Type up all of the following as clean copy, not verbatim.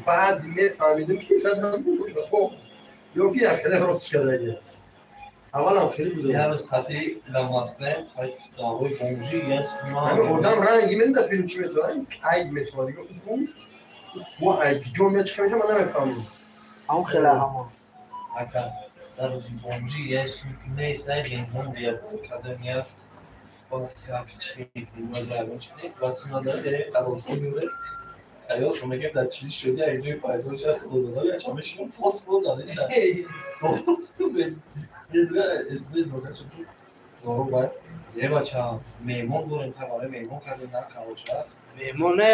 Баъд мефаҳмидим, ки задам ё ки хеле рост шудаги. Аввалам хеле буд. Я рӯз қати дар Москва ҳои бомжи. Ҳамин одам ранги менда филм чӣ метавонад, кайд метавонад, дига ку ҷо мечиқа меша, ман намефаҳмам. Ҳамон хеле ҳамон. Ака, дар рӯзи бомжи я сунф нест, най меҳмон бия казания хаёл мегем, дар чили шуди як ҷои пайдо шад, худодода я чамешинам фос бозаниша едра смс дода шуд. Зоро бай е бача, меҳмон дорем, барои меҳмон кардем на короче. Меҳмон не,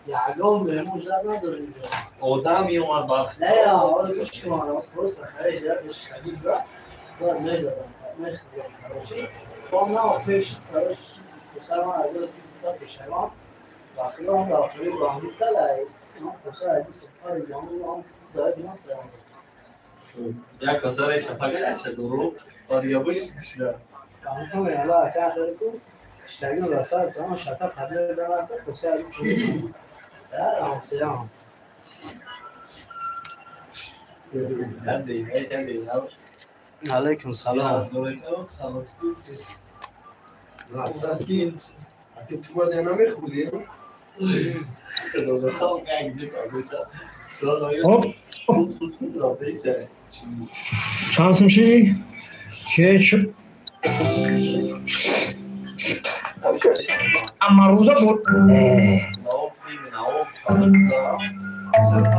ягон меҳмон жад надорем. Одам меомад бахт. Не, оре, гӯш кун, просто хари жад шаги бура, бояд мезадам, мехӯрдам, короче. Бом на пеш, короче, писарман аз пешайман вақилам дар баҳмид када писар ади супари ҷон даи диман сарам. Як косаре шапага якша дуру вария биш гишда. Камкам яла ака хеле ку иштаги расар зама шата қадр зама ку писар ади супари да ҳамсиям. Алейкум салом. Мақсад ки аки ту бояд я намехӯрдӣ. Чанд сум ши? Че амма рӯза бо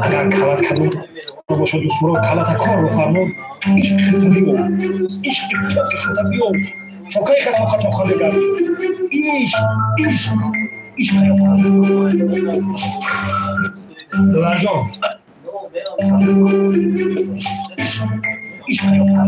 агар калат кадом бошад, дӯстмуро калата корро фармуд. Ишқи хата биё, ишқи тоқи хата биё, то кай хато хато мегард? Ишқ, ишқ, ишқ ёфтан додарҷон, ишқ, ишқ ёфтан.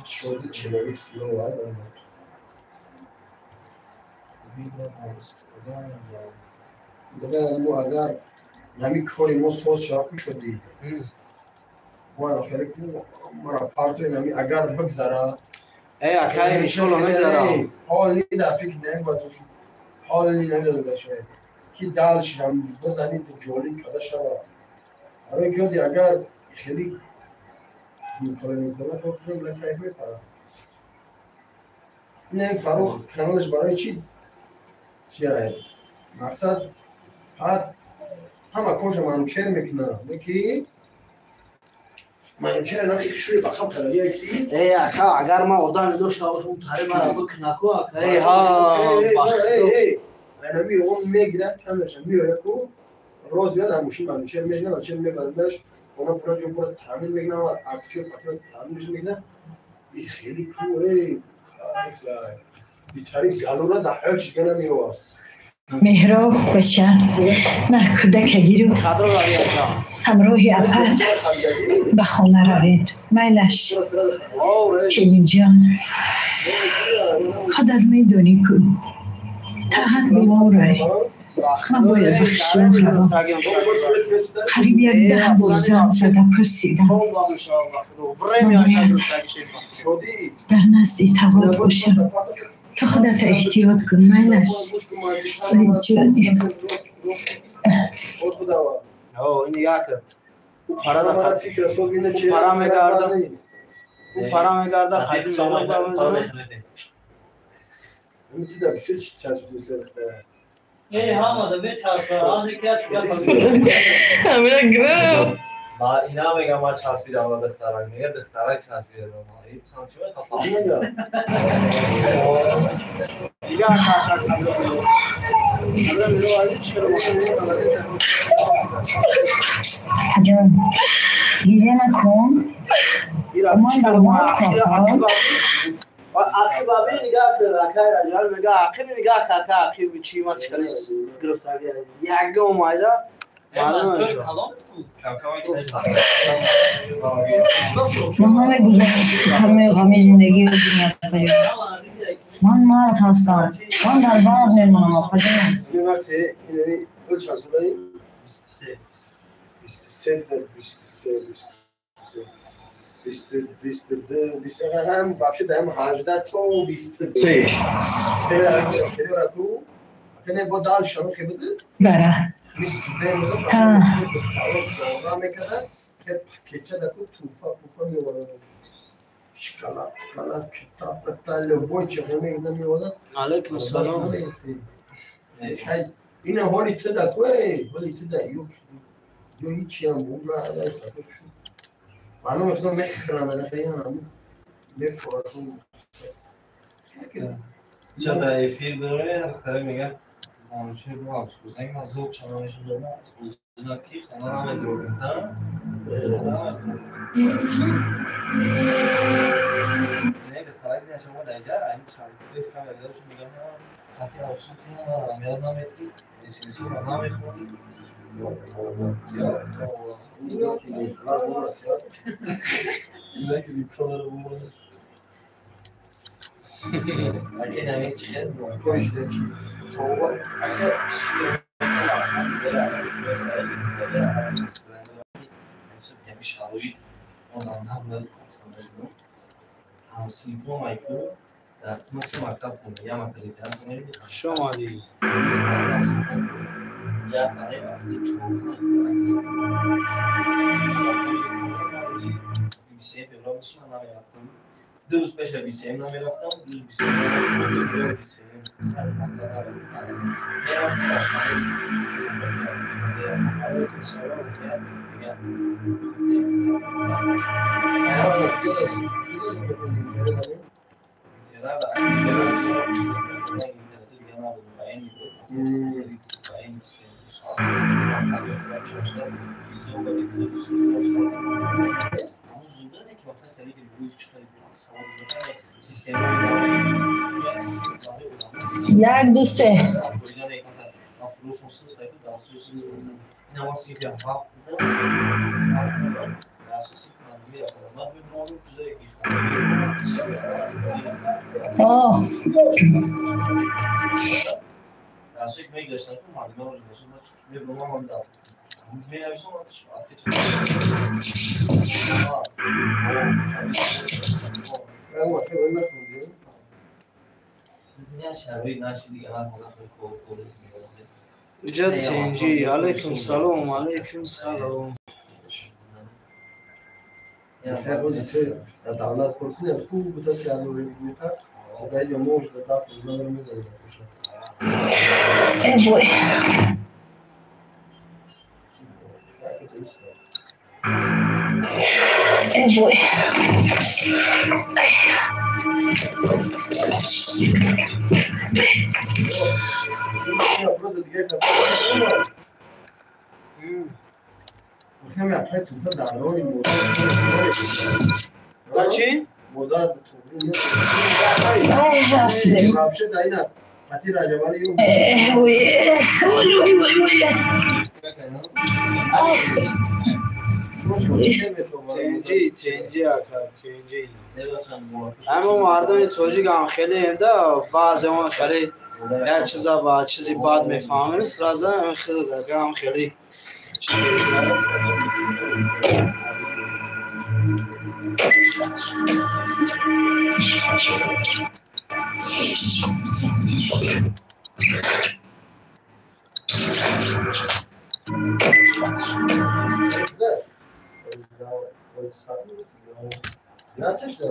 Шоди человек слова. Мо агар ҳамин кори мо соз шава ку шудӣ, бояд хеле ку мара партоем, ҳамин агар бигзара. Э, акай, иншолло мегзара. Ҳоли дар фикр намебояд, ҳоли намедода ки дал ширам бизанид, ҷолиб карда шава. Барои ки ҳози агар хеле нимкора нимкора кор кунем, ла кайф мепарад. Ин Фаррух каналаш барои чи чи мақсад ҳама корша Манучер мекунад, ки Манучер нақи хушрӯи ба хам кардагие ки. Э, ака, агар ман одаме дошта бошам, тари мара бикунаку, ака, э ҳа. Ами он мегирад камераша, меояд ку, роз меяд, дар мошин Манучер мешинад, Манучер мебарад, она пура ҷо пура таъмин мекунад, актёр пактёр таъмин мекунад. И хеле ку, эй, кайф битари галона дар ҳаёт чизга намеёвад. Меҳроб, бача, ман кӯдака гиру ҳамроҳи апат ба хона равед. Майлаш, келинҷон, худат медонӣ ку тағат беморай. Ман бояд ба қишлоқ равам. Қариб як даҳ бор занг зада пурсидам. Бояд дар назди тағот бошам. Ту худата эҳтиёт кун, майлаш, ҷони. Пара мегарда, пара мегарда, қадим. Эй, ҳамада мечаспа, ҳамина гирифт. Ма ина мегам, ма часпидам ба духтарак, мега духтарак часпидам. Дига Ҷон, гиря накун. Ақибаби нигаҳ кар, акай Раҷал мега, ақиби нигаҳ кар, ака, ақиби чи ма чикали гирифтаги ягон майда. Ман намегузорам ҳамаи ғами зиндагиро бинӣ, апаҷон. Ман мард ҳастам. Ман дар банд мемонам, апаҷон. Чанд солаи? 23, 23, 23, 22, 20, ҳам вообще даҳам 18 то 22. Бо дальше Бара. Духтаро мекарданд, пакетча даку туфа пуфа меоварданд, шоколад, шоколад, китоб, любой чиз меоварданд. Алейкум салом. Ина ҳоли ту даку, ҳоли ту да ё ҳичиам. Маълум аст, мехӯранд, мефурӯшанд. Ча дар эфир дорем, духтаре мегӯяд: "Манучер бо афсӯзнак, ман зуд чана мешудам, афсӯзнак ки хона намедорем, та?" Не, духтарак шумо даиҷа айн чанд кам ягдашон мегӯяд: "Хати афсӯс, ёд наметӣ, смсро намехонӣ." Шо омадӣ? 2 рӯз пеша бисем намерафтам, 2 рӯз бисем намерафтам, 2 рӯз бисем мерафтам. Алейкум салом. Як, ду, се. О, Иҷа тинҷӣ. Алейкум салом, алейкум салом. Давлат курсини хуб бута сиёрмета даиҷа мош да 10-15 мезанем. Э вой. Э вой. Просто дига каса гуфтам, апай туфа дарони модар. Да чӣ? Модар. Ай, ҳастем. Вообще даина қати Раҷабали. Э вой, ой, ой, ой, ой. Ай. Тинҷӣ, тинҷӣ, ака, тинҷӣ. Ҳама мардуми тоҷик ҳам хеле да, баъзе он хеле як чиза ба чизи бад мефаҳмем, сразу хеле ҳам хеле чӣ. Наташда.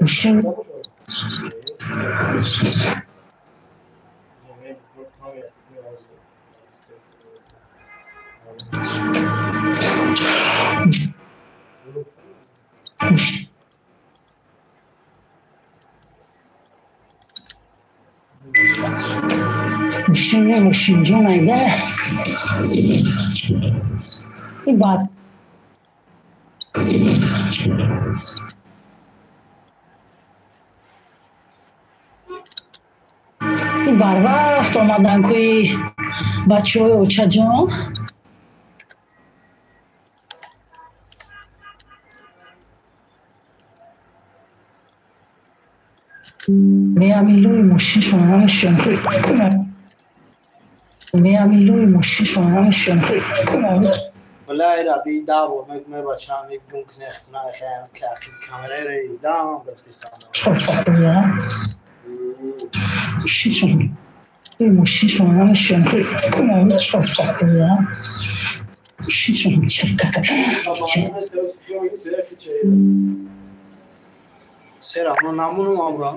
Мошин. Мошин, мошинҷон, айда. И баъд. Барвақт омадан кӯи бачаҳои очаҷон. Меамилӯи мошиншон намешӯям. Меамилӯи мошиншон намешӯям. Валай раби даво мегме бачам мегум кнехт на хам кахи камере дам гуфтистан. Мошиншон намешӯям. Сера, но намунум амра.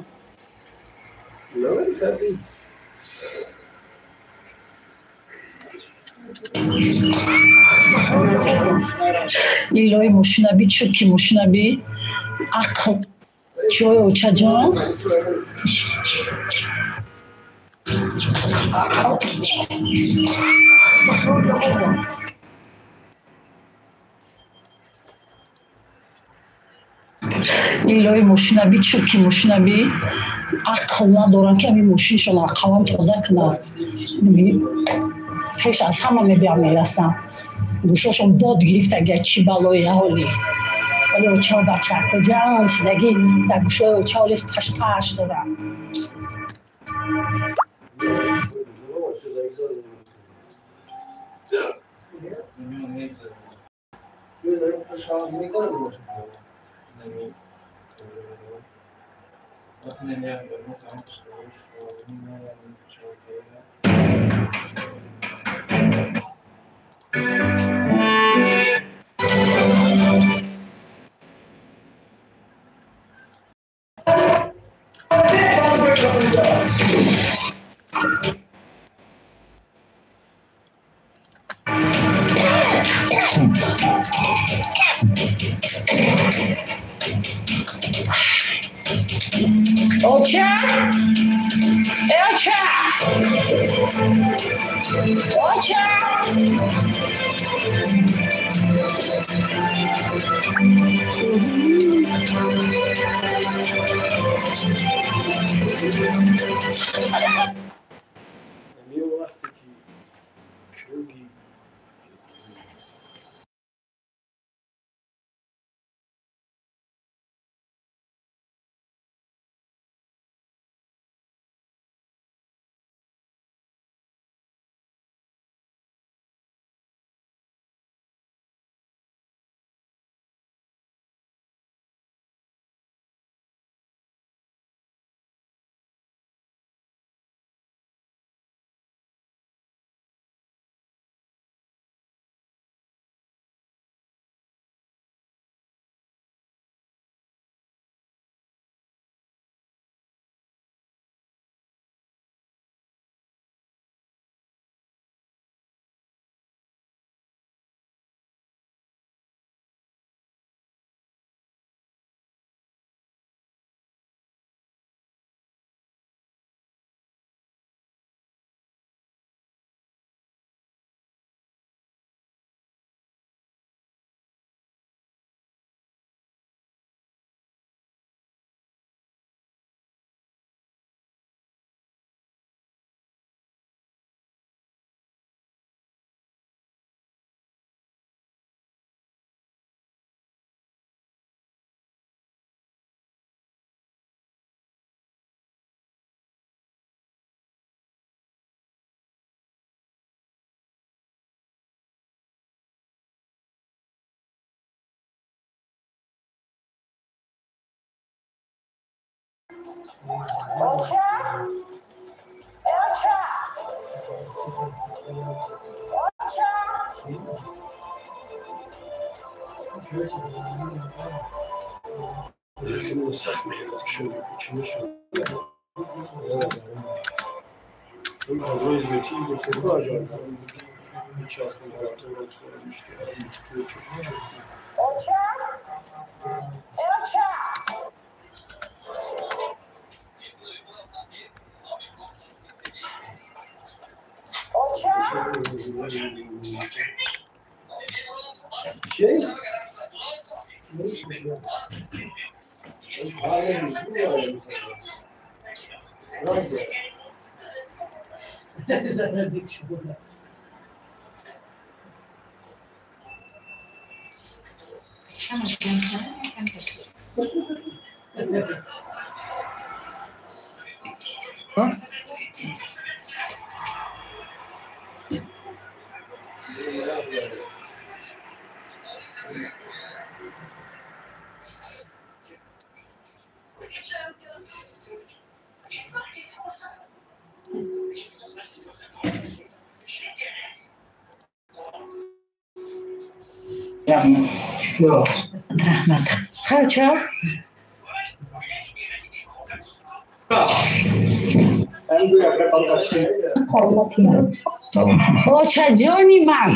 Илои мошинаби чирки мошинаби ақл чиҳои очаҷон. Илои мошинаби чирки мошинаби ақл надоранд ки ҳамин мошиншон ақаллан тоза кунанд. Пеш аз ҳама мебиям мерасам. Гӯшошон бод гирифта агар чӣ балои аҳолӣ. Вале очао бачако ҷамъ шудагӣ дар гӯшои очао лез пашпаш доранд. Оча! Оча! Оча! Оча! Оча! Оча! Сахт меҳнат кушоди чӣ мешавад? Рои зиётии гуфтугӯ аҷаб. Оча! Оча! Şey? Раҳмат. Хача? Очаҷони ман.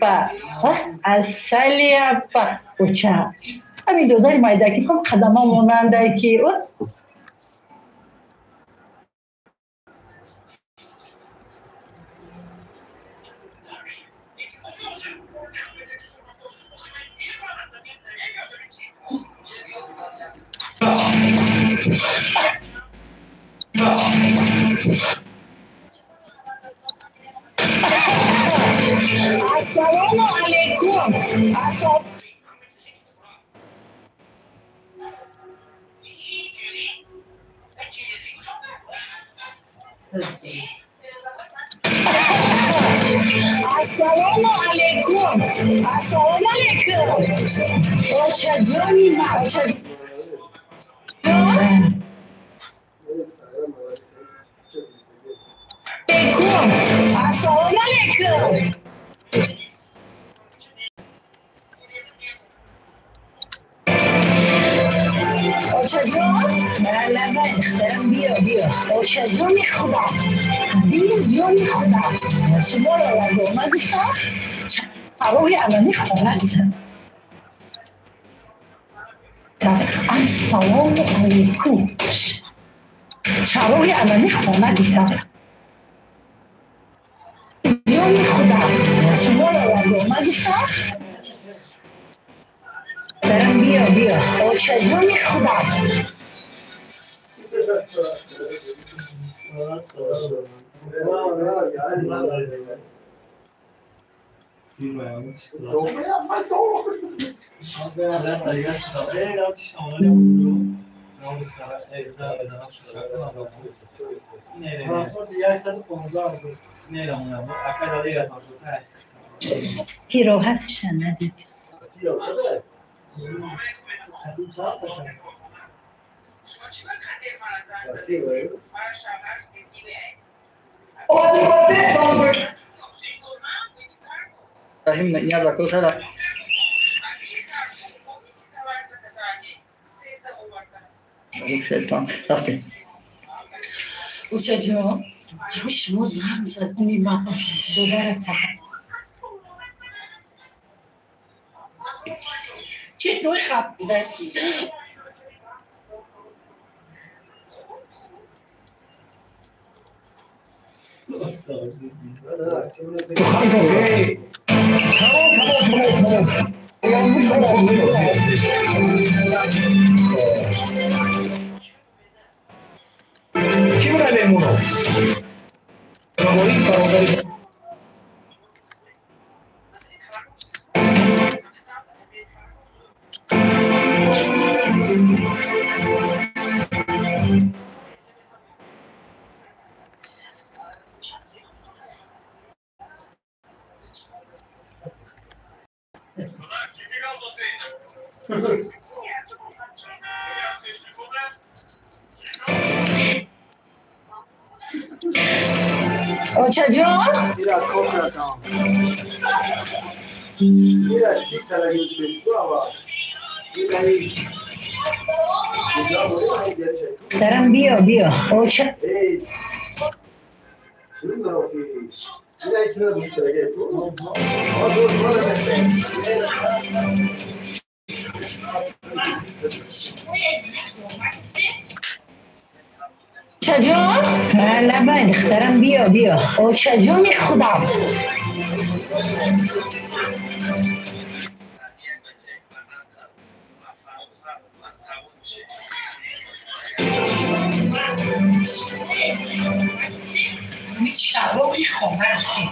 Па, асалия па, оча. Ами додари майдаки ҳам қадама монандай ки Ассалому алейкум. Ассалому алейкум. Ассалому алейкум. Очаҷони ман. Алейкум. Ассалому алейкум. Очаҷон, лабай духтарам, биё, биё. Очаҷони худам, биё ҷони худам. Шуморо ягона гуфтам, чароғи алами хона аст. Ассалому алейкум. Чароғи алами хона гуфтам. Ҷони худам, шуморо ягона гуфтам. Духтарам, биё, биё. Очаҷони худам. Роҳатша надид. Очаҷон, шумо занг задани ман додарат саҳар. Чӣ нои хат будаки? Очаҷон, духтарам, биё, биё. Оча Очаҷон, лабай духтарам, биё, биё. Очаҷони худам. Чароғи хона рафтем.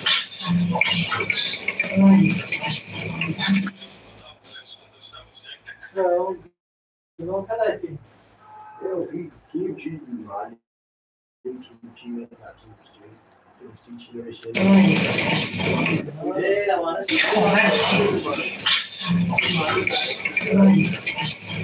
Ассалому алайкум. Ва алайкум ассалом. Хона рафтем. Ассалому алайкум. Ва алайкум ассалом.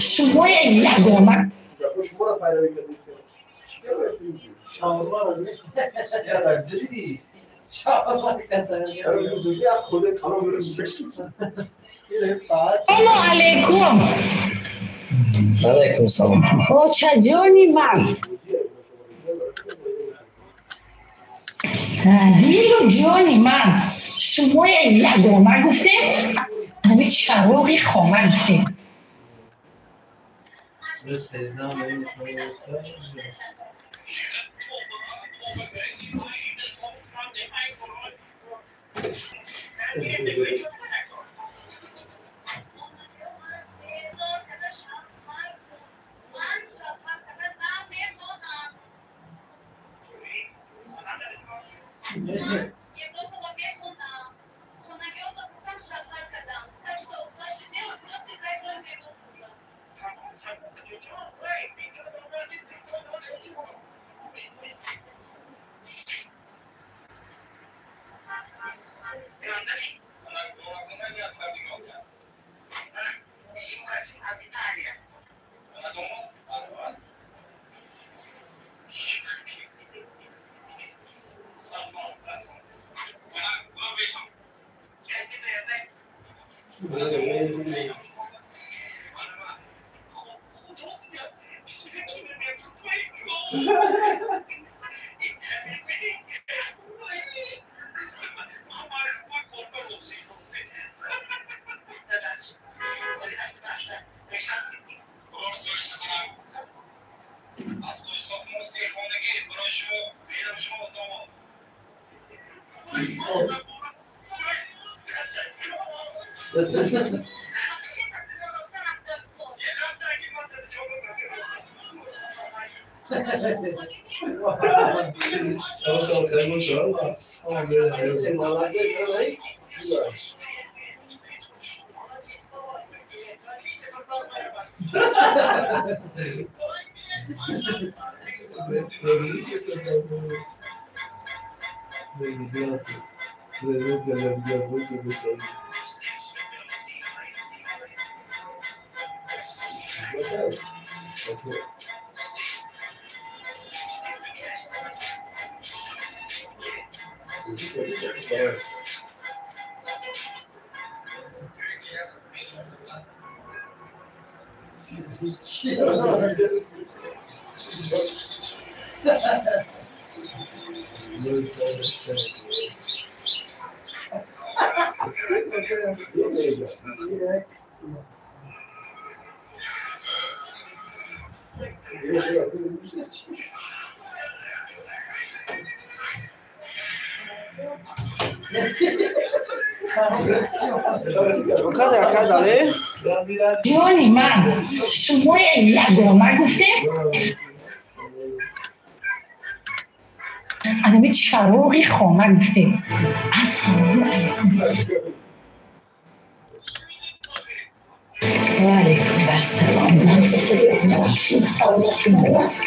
Шумо ягона Салому алейкум. Алейкум салом. Очаҷони ман. Дилу ҷони ман. Шумо ягона гуфтем, ҳамин чароғи хона гуфтем. Ҷони ман, шумо ягона гуфтем, анами чароғи хона гуфтем. Ассалому алайкум. Ва алайкум ассалом. Саломатӣ аст.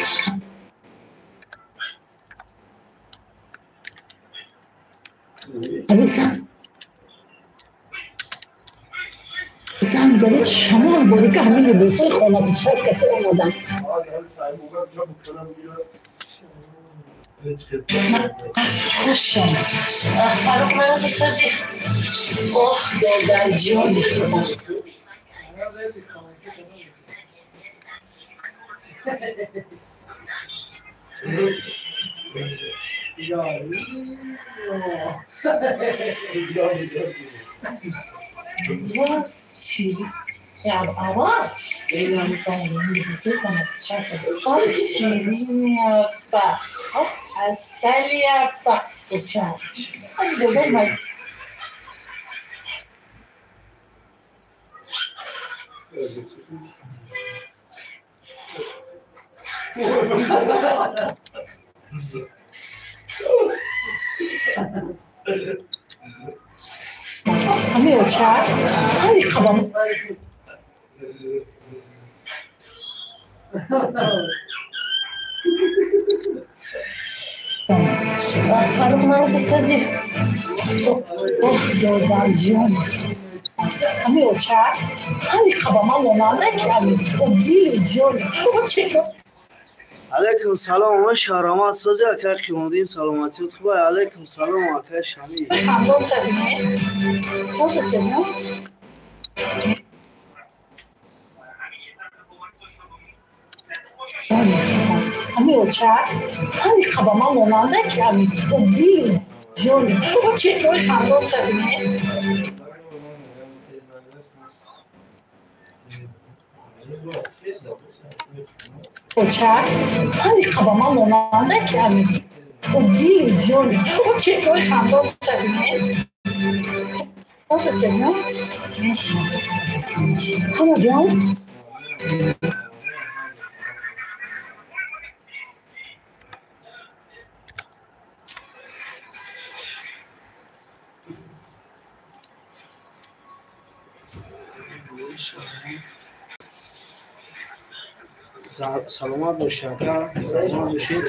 Занг зада шамол борика ҳамин либосҳои хонапӯшак карда омадам. Хуш омад. Фаррух нарази сази. Оҳ, додарҷони худам. Алейкум салом, ва шаромат сози ака Қиёмиддин, саломатият хуб. Алейкум салом ака Шамил. Саломат бошед, ака, саломат бошед.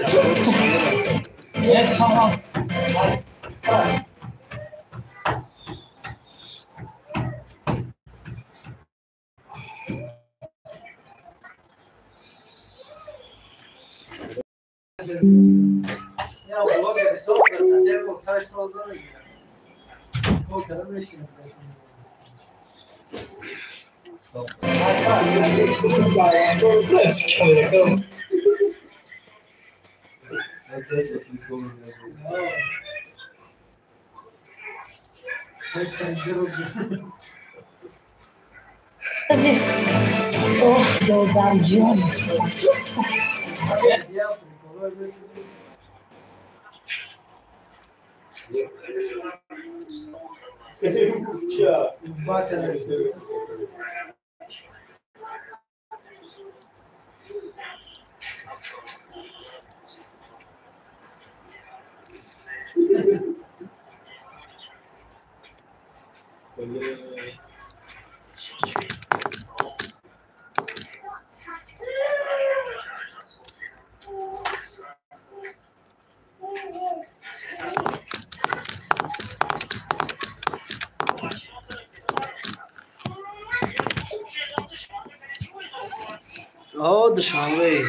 Душанбе.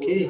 Ки?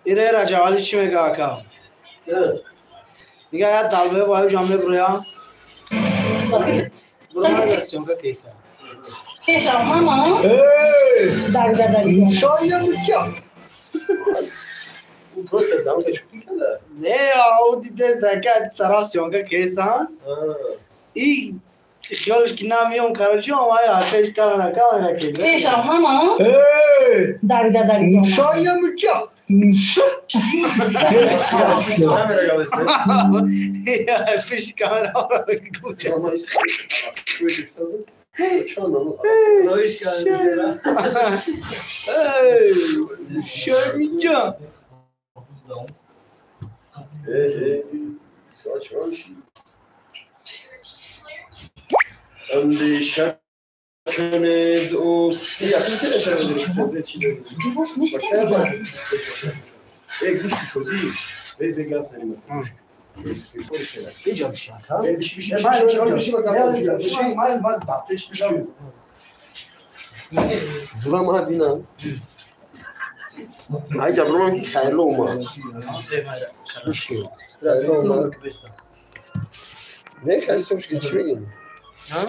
Ире Раҷабалӣ чӣ мега ака? Мига я талбе баю ҷамле буроя. Буроя съёмка кейса. Просто дамка шӯхӣ карда? Не, ау дидес дака тараф съёмка кейса. И хиёлш ки намиём, короче, омай пеш камера, камера кейса. Пеш камера اندیشه کنید دوست. نه خیلی چی میگین؟ ها؟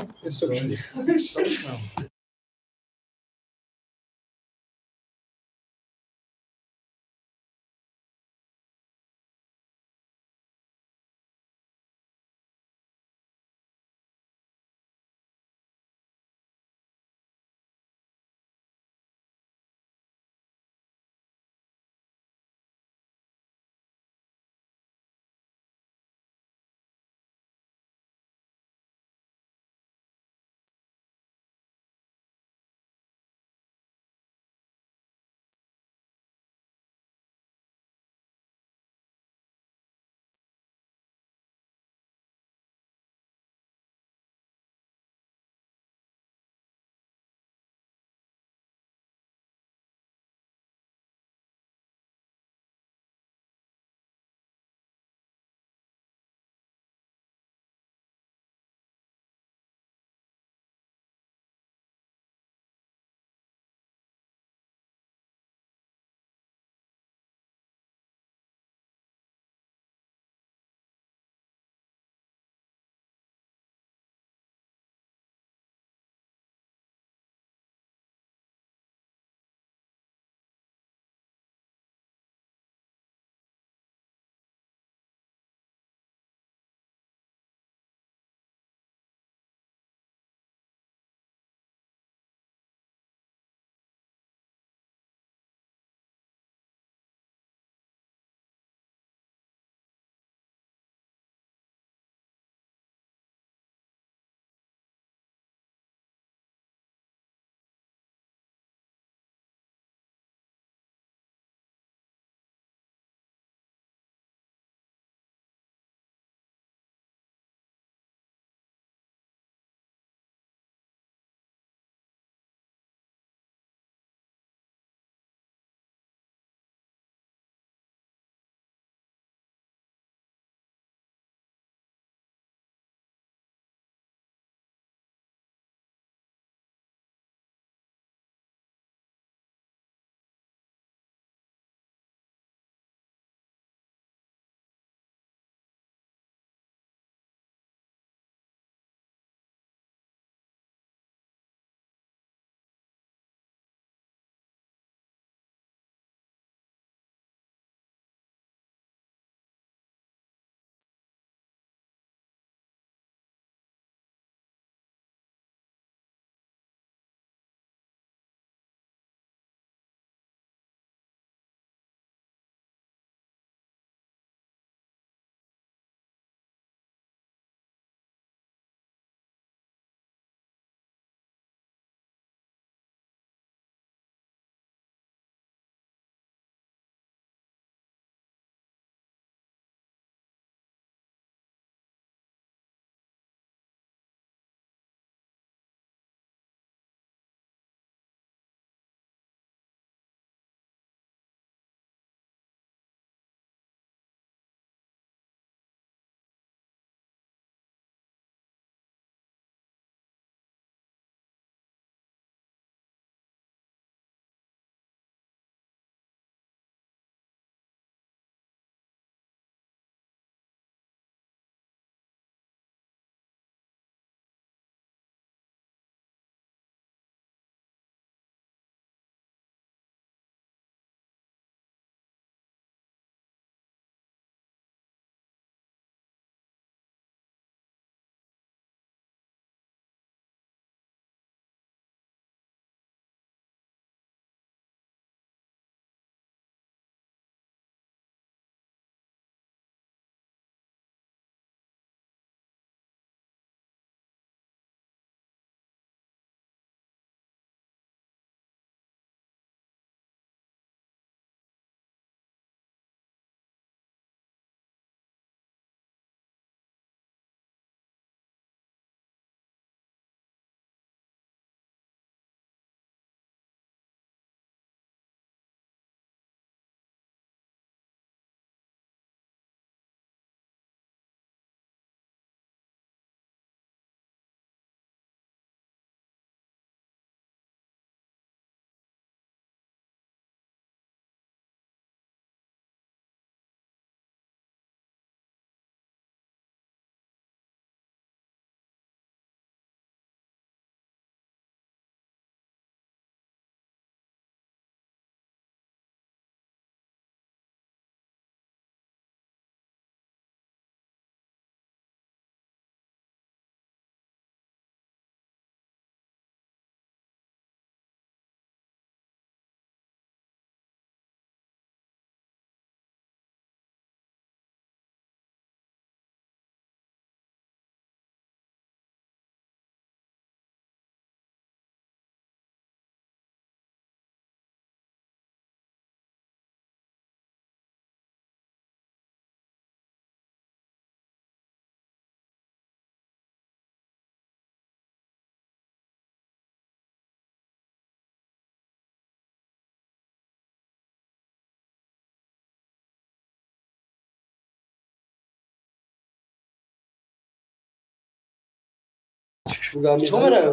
Чӣ меравӣ?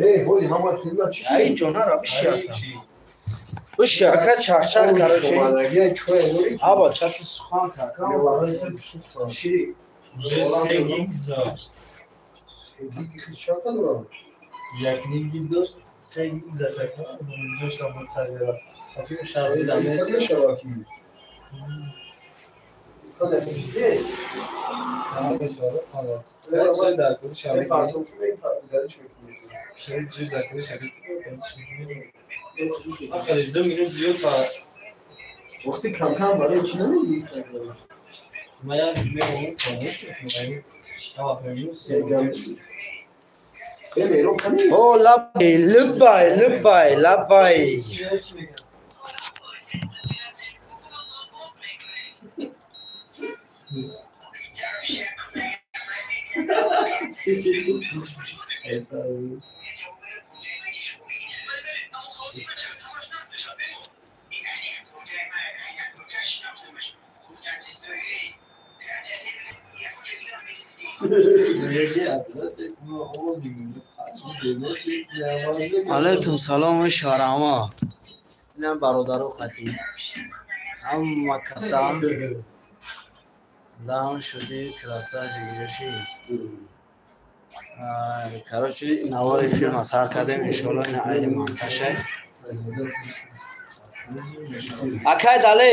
Эй, ҳоли ман бояд хизмат чӣ? Ай ҷонара биши ака. Биши ака чахчах короче. Омадагия чой дорӣ? Аба чати сухан кака. Шири. Уже се гиг зашт. Се гиг хизчата дорам. Як ним гиг дошт, се гиг зашт ака. Доштам мунтазира. А филм шароит дар нест. Мешава ки. Када пиздец. Вақти кам-кам барои чӣ намегӣ Инстаграм? О, лаббай, лаббай, лаббай, лаббай. Алайкум салом шарама. Инам бародаро хати. Ҳама касам дам шуди красавчик ҷоши. Короче, навори филм сар кардем, иншоалло ина айни монтажа. Акай дале,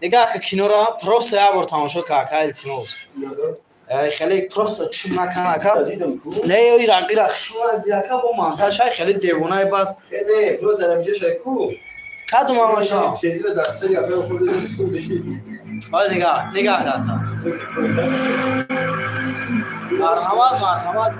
нигаҳ ка киноро просто як бор тамошо ка, акай илтимос. Хеле просто чум накан ака. Не, ира ира ака бо монтаж хеле девонаи бад. Не, просто рамҷаша ку. Кадом амаша? Чезира дар сари акай хурда сум беши. Ҳол нигаҳ, нигаҳ ака. Марҳамат, марҳамат.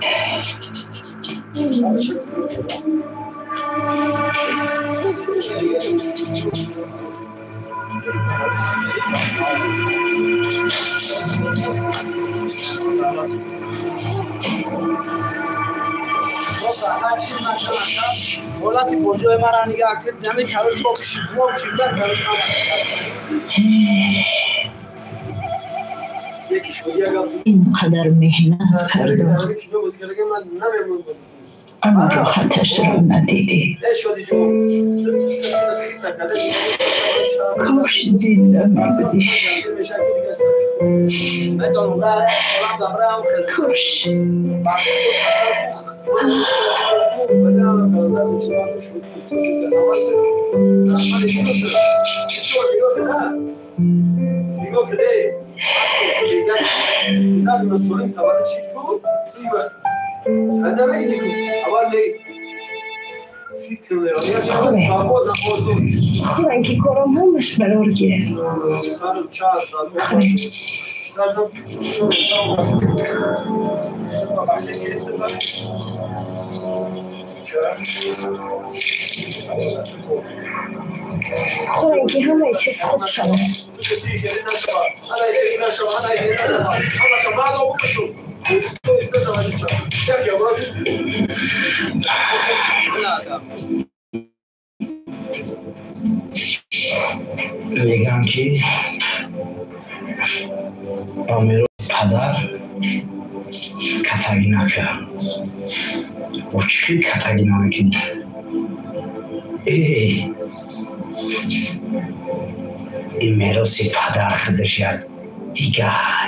Ҳолати бозиҳои маро нигаҳ кунед, ҳамин короче обши, да короче. Ин қадар меҳнат кардам, аммо роҳаташро надидӣ. Кош зинда мебудӣ. Кош. Хӯранки корам ҳамаш барор гирифт. Хӯранки ҳамаи чиз хуб шавад. Мегӯям ки ба мероси падар катагӣ накард. Бо чӣ катагӣ намекунӣ? Эй, ин мероси падар худаш як дигар.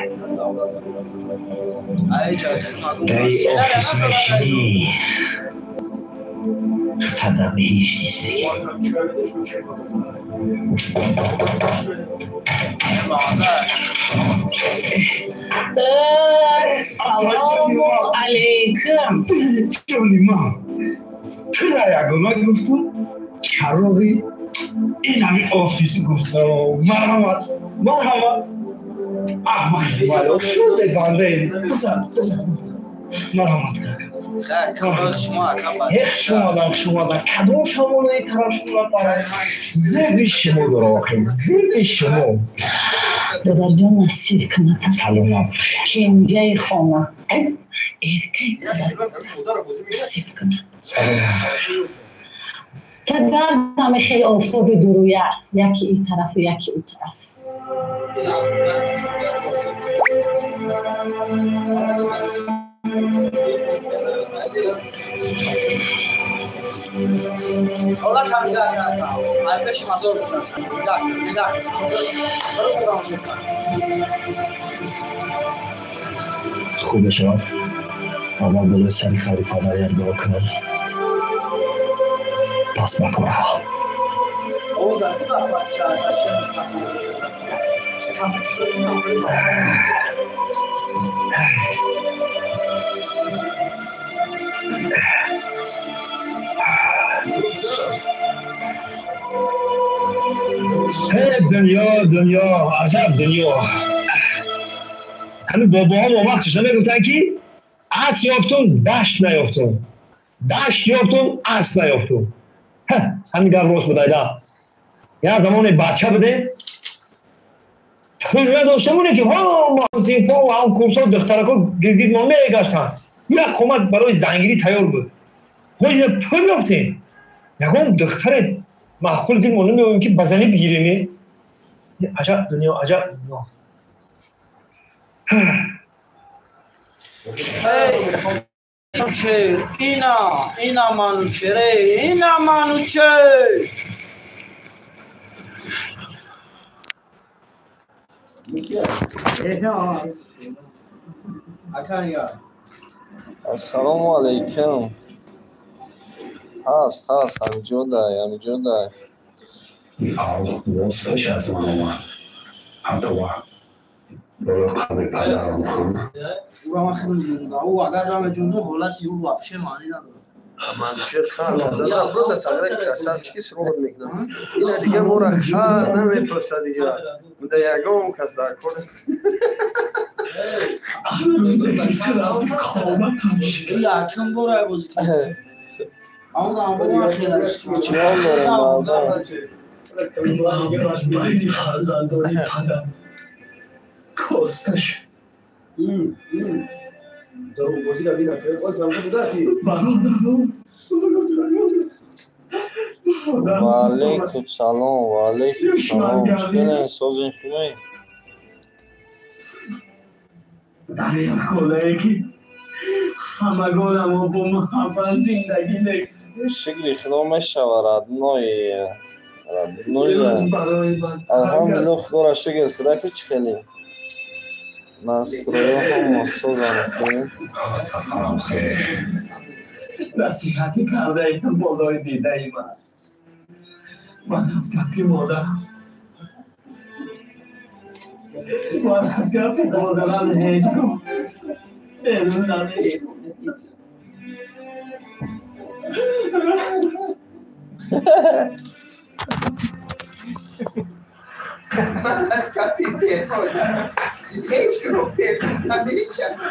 Дар офис мешинӣ, хата беҳишт мегирӣ. Салому алейкум. Ҷони ман, тура ягона гуфтум, чароғи ин ҳами офис гуфтам. Марҳамат, марҳамат. Марҳамат кака. Эх, шумодан, шумодан, кадом шамолаи тараф шумо парад? Зеби шумо дора охир, зеби шумо. Додарҷон, насиб кунад. Саломат. Кенҷаи хона. Эркаи падар насиб кунад. Саломат. Та гардаме хеле офтоби дуруя, яки ин тарафу, яки ӯ тараф. ҳолат ҳам нигоҳ кардам. Ай пеши мазор гузаштам. Нигоҳ, нигоҳ. Просто тамошо кун. Хуб мешавад. Аввал болои сари қабри падар як дуо кунам. Пас ба кор аввал. Дунё, дунё, аҷаб дунё. Ҳамин бобоҳо мо вақташ намегуфтанд ки ас ёфтум, дашт наёфтум. Дашт ёфтум, ас наёфтум. Ҳамин гап рост буд айда. Як замоне бача будем, пул надоштамоне ки ҳама ҳамсинфо ва ҳамкурсо духтарако гиргир мо мегаштанд. Як қомат барои зангирӣ тайёр буд. Ҳоҷ пул ёфтем. Ягон духтаре маъқул дил мо намеоем ки ба занӣ бигирем. Аҷаб дунё, аҷаб дунё. Манучер, ина, ина Манучер, ина Манучер. Ассалому алайкум. Ҳаст, ҳаст, ҳамиҷодай, ҳамиҷодай. Боз пеш аз ман омад. Ҳатто болои қабри падарам хӯрд. Ӯ ман хеле ҷундам. Ӯ агар намеҷунду ҳолати ӯ вообще маънӣ надорад. Манучер хан зада просто сагра красавчики сурод мекунад. Ина дига моро хар намепурсад дига. Да ягон кас дар кор нест. Якум бор ай бозӣ кардем. Чиҳол дорем мардум? Фарзандони падар коста шуд. Ва алайкум салом, ва алайкум салом. Чӣ хелен, созен, хубе? Дар як хонае ки ҳамагонамо бо муҳаббат зиндагӣ мекунем. Шукри Худо мешавад, родной. Родной. Алҳамдулилло, Худоро шукр, Худо ки чӣ хеле настроё ҳама созам хел. Насиҳатӣ кардаи ту болои дидаи ман аст. Ман аз гапи модарам, ман аз гапи модарам ҳеҷ гоҳ берун намешавам. Ман аз гапи модарам ҳеҷ гоҳ берун намешавам.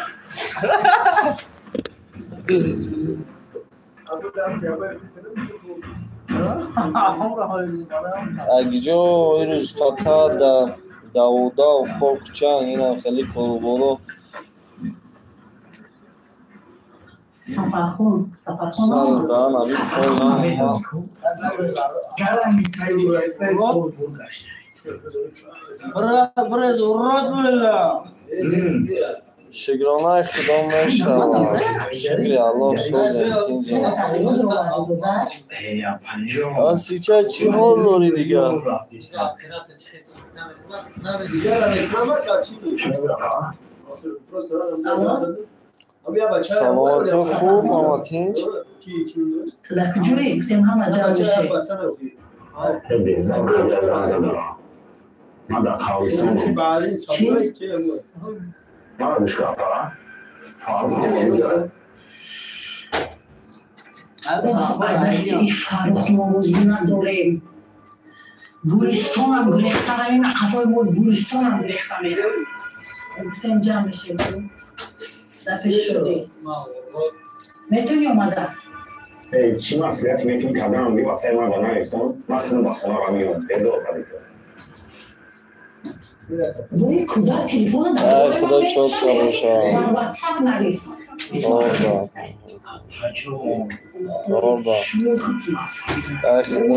Агиҷо ирӯз фақат давудав хокчан инам хеле коруборо. Сафархон, Сафархон. Сардан аби поям. Брез урод була. Шукронаи Худо мешавад. Шукри Аллоҳ созем тинҷем. Асича чӣ ҳол дорӣ дигар? Саломатӣ хуб, ҳама тинҷ? Дар куҷое? Гуфтем ҳама ҷамъ мешавем. Дасти Фаррух мо бозӣ надорем. Гулистонам гурехта равем, қафои мо гулистонам гурехта меравем. Гуфтем ҷамъ мешавем. Дар пеши шудӣ. Метавонӣ омада? Чӣ маслиҳате мекунӣ кардам бивасаи ман ба наресон, ман худам ба хона меоям. Безор кардӣ ту. Бои кӯдак телефона Ай Худо чотка бошад. дар ватсап навис. Орда. Орда. Ай Худо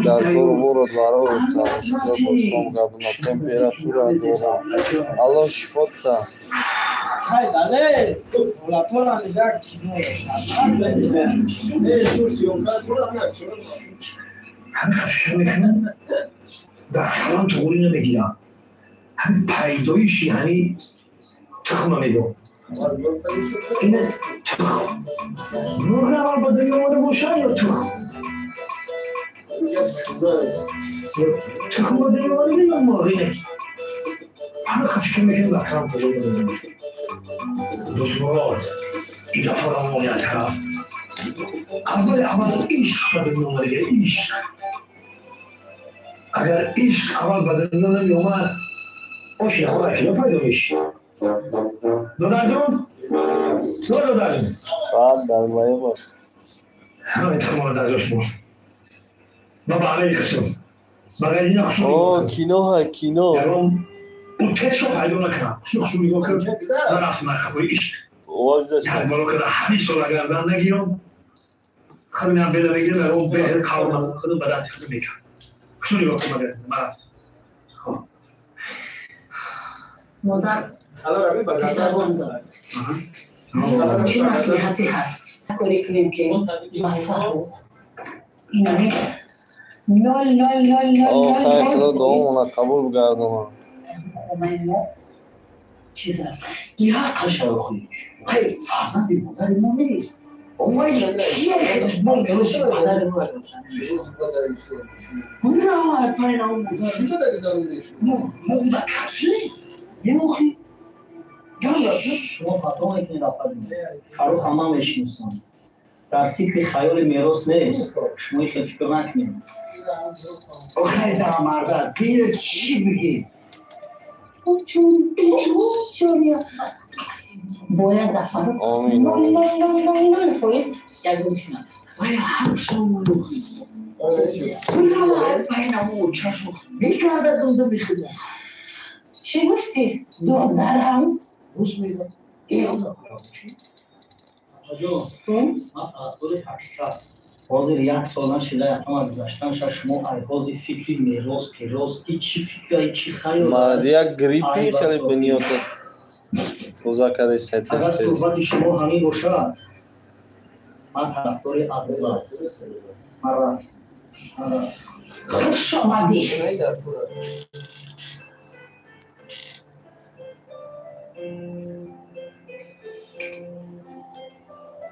дар кору борот баророт мушкилот осон гардонад, температура дорам. Аллоҳ шифо диҳад. ҳамин фикр мекунам, дар калам туғрӣ намегирам. Ҳамин пайдоиши ҳамин тухма мегӯм. Ина тухм мурғ аввал ба дунё омада бошад ё тухм? Тухм ба дунё омада ё мурғ? Ина ҳамин фикр мекунам, дар калам туғрӣ намегирам. Дӯстмурод, ин дафъа равон як тараф. Аввали аввал ишқ ба дунё омада, ишқ. Агар ишқ аввал ба дунё намеомад, оши худо киё пайдо мешид? Додарҷон? Додарҷон? Баъд дар лая бош. Ҳамин тухморо дар ҷош мон. Ба баълаи хусум. Магазина хушум. О, кино ҳа, кино. Ягон утечка пайдо накунам. Хушум хушум нигоҳ кардам. Ман рафтам дар хафои ишқ. Як бало карда ҳамин сол агар зан нагирам, худам бела мегирам, ягон бехел қавлам худам ба дасти худам мекардам. Хушум нигоҳ кун магазина. Ман рафтам. Хоб. Модар чӣ маслиҳате ҳаст? Коре кунем ки ба Фаррух инами 0,000 О, хайр, худо дуомона қабул гардонад. Хонаи мо чиз аст. Яқашаохи вай фарзанди модари мо нест. Вай кие мо мероси падари мо мо кафӣ меохи. Шумо хато мекунед, Фарруха ман мешиносам. Дар фикри хаёли мерос нест. Шумо хел фикр накунед. Охай дамарда, пира чӣ бигӣ? Бояд дар Фаррух 0,000% ягон чиз надоста. Вай ҳамшо меохи. Мекарда дунда мехӯрда. Чӣ гуфтӣ? Додарам? Рӯз мегӯям. Апаҷон, ман тарафдори ҳақиқат. Ҳозир як сол нашида ятама гузаштанша шумо айҳози фикри мерос, перос, и чӣ фикр, и чӣ хаёл. Мард як гриппи хеле бунёда тоза карда сайтас. Агар суҳбати шумо ҳамин бошад, ман тарафдори адолат. Ман рафтам. Хуш омадӣ.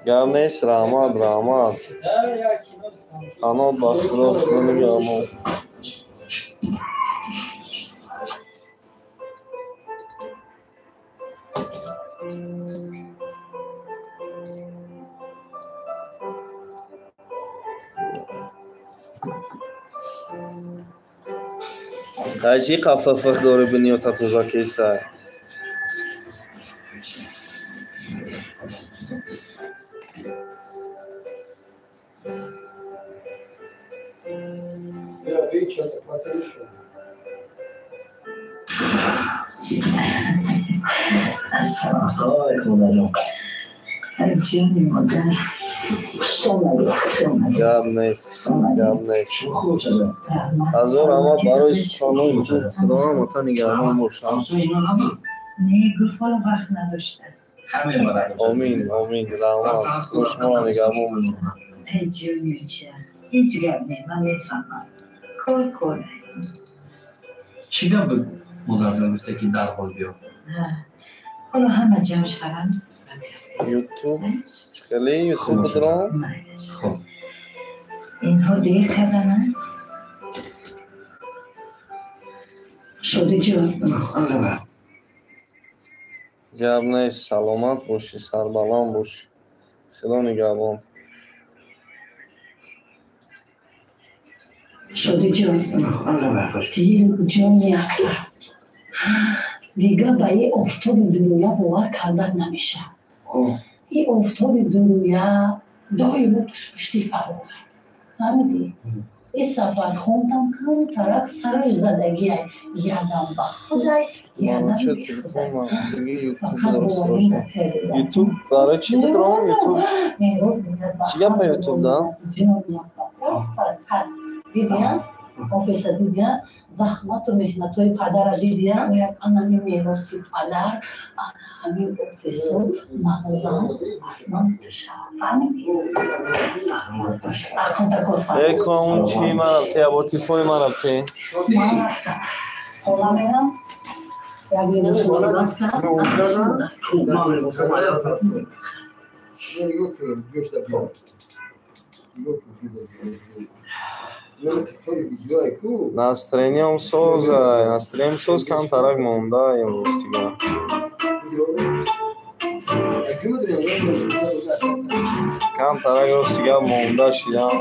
Гап нест, раҳмат, раҳмат. Паноҳ ба Худо, Худо нигаҳбон. Ҳайчи қафафиқ дори бунёта тоза кистай? Ассалому алайкум, модарҷон. Ҷони модар, хуш омадӣ, хуш омадӣ. Гап нест, гап нест. Ҳазор раҳмат барои суханҳои хуб. Худо ҳамата нигаҳбон бошад. Не, гуфт ҳоло вақт надоштааст. Омин, омин, раҳмат. Худо шуморо нигаҳбон бошад. Эй ҷони оча, ҳеҷ гап не, ман мефаҳмам. Кор кор. Чӣ гап буд, модарҷон, гуфте ки дарҳол биё? ҳоло ҳама ҷамъ шаванд. Ютуб хеле ютуб будром. Инҳо дер кардананд. Шодиҷон. Гап нест, саломат бошӣ, сарбаланд бошӣ. Худо нигаҳбон. Шодиҷон, ҷони ака, дига ба ин офтоби дурӯя бовар кардан намешавад. Ин офтоби дурӯя доимо пушти Фаррух. Фаҳмидӣ? Ин сафар хондам камтарак сараш задагиай. Ядам ба худай, ядам бехудай. Ютуб барои чӣ будром? Ютуб чӣ гап ба ютуб да? Ҷони ака, фақат дидиам? Офиса дидия, заҳмату меҳнатҳои падара дидия, як анами мероси падар, ана ҳамин офису мағозаам аз ман туша. Фаҳмидӣ? Акунта кор фаҳмид. Экон чӣ ман рафте, бо телефони ман рафте. Ман рафтам. Хона мерам. Як либосу иваз кардам. Хуб, ман либосам Нигоҳ кун, ҷошта биё. Нигоҳ кун, ҷуда биё. Видеое ку. Настроениям соз, настроениям соз камтарак монда имрӯз дига. Камтарак рост дига монда шидам.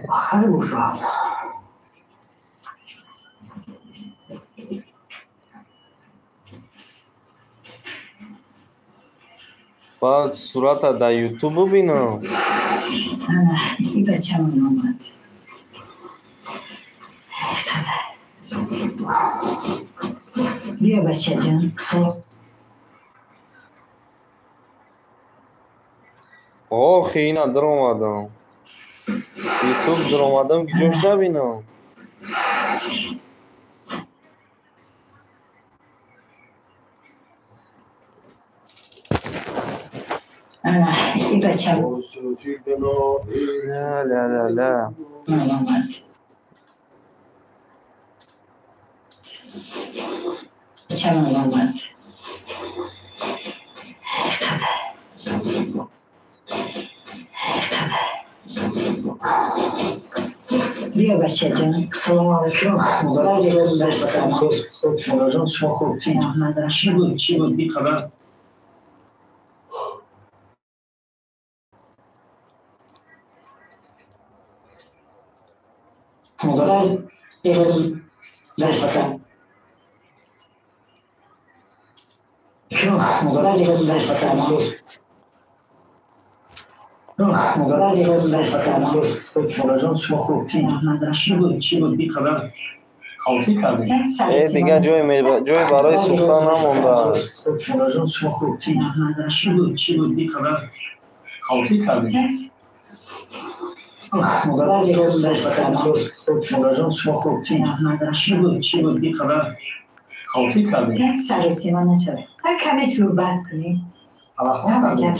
Бахайр бошад. Баъд сурата дар Ютуб бубинам. И бачамон омад. Биё, бачаҷон. Охи, ина даромадам. Ютуб даромадам, ҷош набинам. И бачам. Ла ла ла ла. Омад. Бачамон омад. Биё, бачаҷон. Салому алайкум. Модарҷон, хуб, модарҷон, шумо хуб? Чӣ буд, чӣ буд ин қадар? Модарҷон, шумо хуб? Чӣ буд, чӣ буд ин қадар хавотир кардед? Э, дига ҷой барои сӯхтан намондааст. Хуб, модарҷон, шумо хуб? Чӣ буд, чӣ буд ин қадар хавотир кардед? Модарҷон, шумо хуб? Чӣ буд, чӣ буд ин қадар хавотир кардед? Як саросима нашавад. Як каме суҳбат кунем. Аллахон кардед?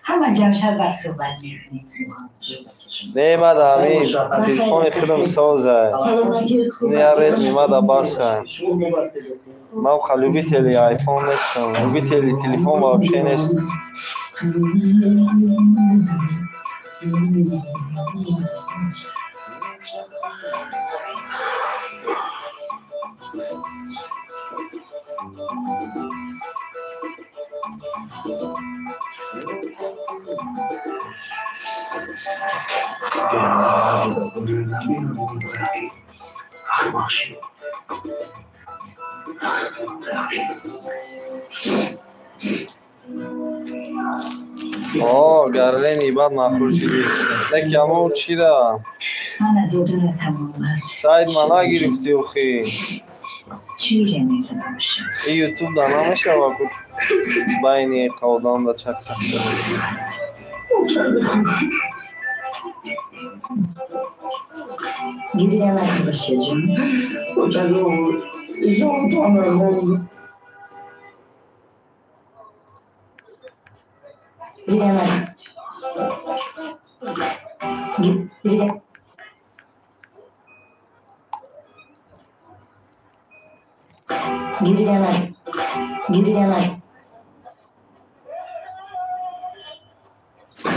Ҳама ҷамъ шад, баъд суҳбат мекунем. Не, мада ҳамин телефони худам соза. Я Редми мада баса. Ман любители айфон нестам, любители телефон вообще нестам. О, гарлени баъд махрур шидӣ. Леки амо чира? Мана додуратам омад. Сайд ма нагирифтӣ охи. Чире мекунам? И Ютуб да намешава ку байни одам да чак-чак. Гиря накун, бачаҷон. Гиря накун. Гиря. Гиря накун. Гиря накун.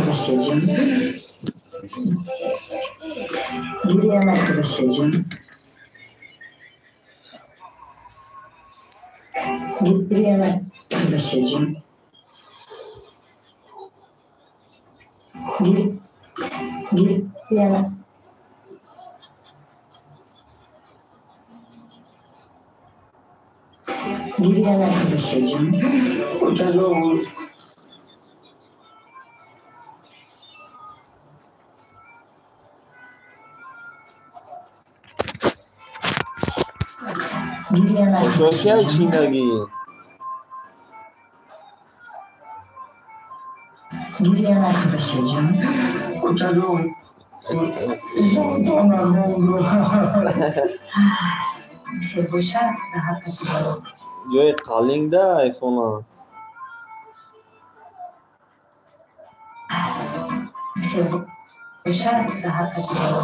Бачаҷон. Гиря накун, бачаҷон. Гиря накун, бачаҷон. Гиря накун. Гиря накун, бачаҷон. Ошоки ай чинагӣ? Гиря накун, бачаҷон. Очаҷон. Бошад, раҳат баро. Ҷои қалинг да айфона. Бошад, раҳат баро.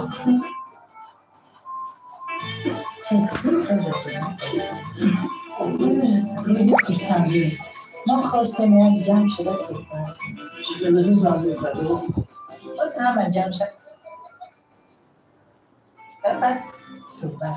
Имрӯз рӯзи хурсандӣ. Мо хостем як ҷамъ шуда суҳбат. Боз ҳама ҷамъ шад. Баъд суҳбат.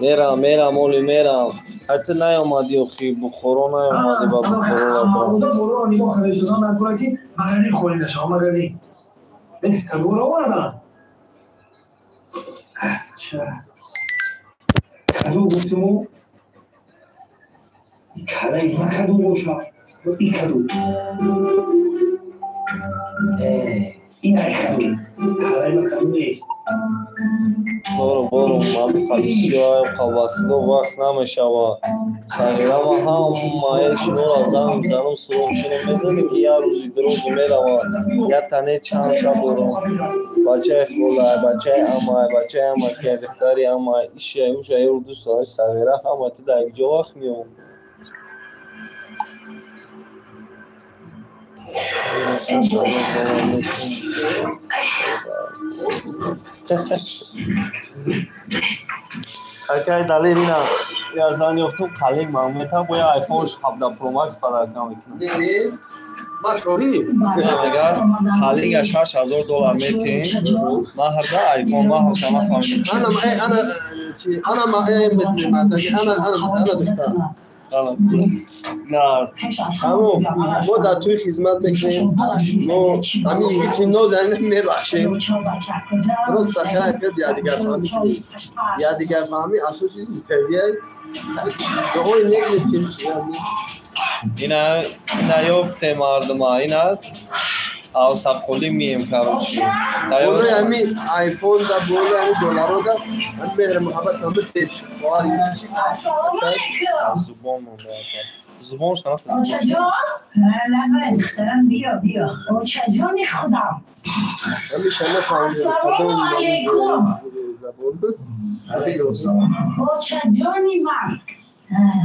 Мерам, мерам, оли мерам. Ҳатто наёмадӣ охи, Бухоро наёмадӣ ба Бухоро рабо. Боро нигоҳ карда шудан накунад ки магазин холӣ нашавад, магазин. Кадоро овардан? Кадо гуфтиму калаи ма кадо бошад, и кадо. Ин ай кадо. Калаи ма кадо нест. Боро, боро, ман қалисиё вақтҳо вақт намешава. Сағирама ҳамаи шуморо занг мезанам, суроғ шуно медонӣ ки як рӯзи дуруз мерава, як тане чандта дорам. Бачаи холай, бачаи амай, бачаи амакай, духтари амай, ишай, ушай, ёру дӯстони сағира ҳама ту дар якҷо вақт меом. Акай Далер, ина я зан ёфтум, қалин ман мета бо я iPhone 17 Pro Max подарка мекунам. Ма шоҳӣ? Агар қалинга $6000 метин, маҳрда iPhone маҳрша нафаҳмидам. Ана ана чи ана ма мардаги ана ана ана духтар. На. Тамом, мо дар тӯй хизмат мекунем. Мо ҳамин йигити нозанин мебахшем. Просто хайр кард якдигарфаҳмӣ кунем. Якдигарфаҳмӣ асоси зиндагия. Дуои нек метем. Ина ина ёфтем мардума, ина авсаққулӣ мием, короче. Болои ҳамин айфон да, болои ҳамин долларо да, ҳамин меҳри муҳаббат ҳама теш. Хоҳар йигитчи. Зубон монда. Зубон шараф. Очаҷон? Лабай, духтарам, биё, биё. Очаҷони худам. Ҳамеша нафаҳмидам. Ассалому алайкум. Очаҷони ман.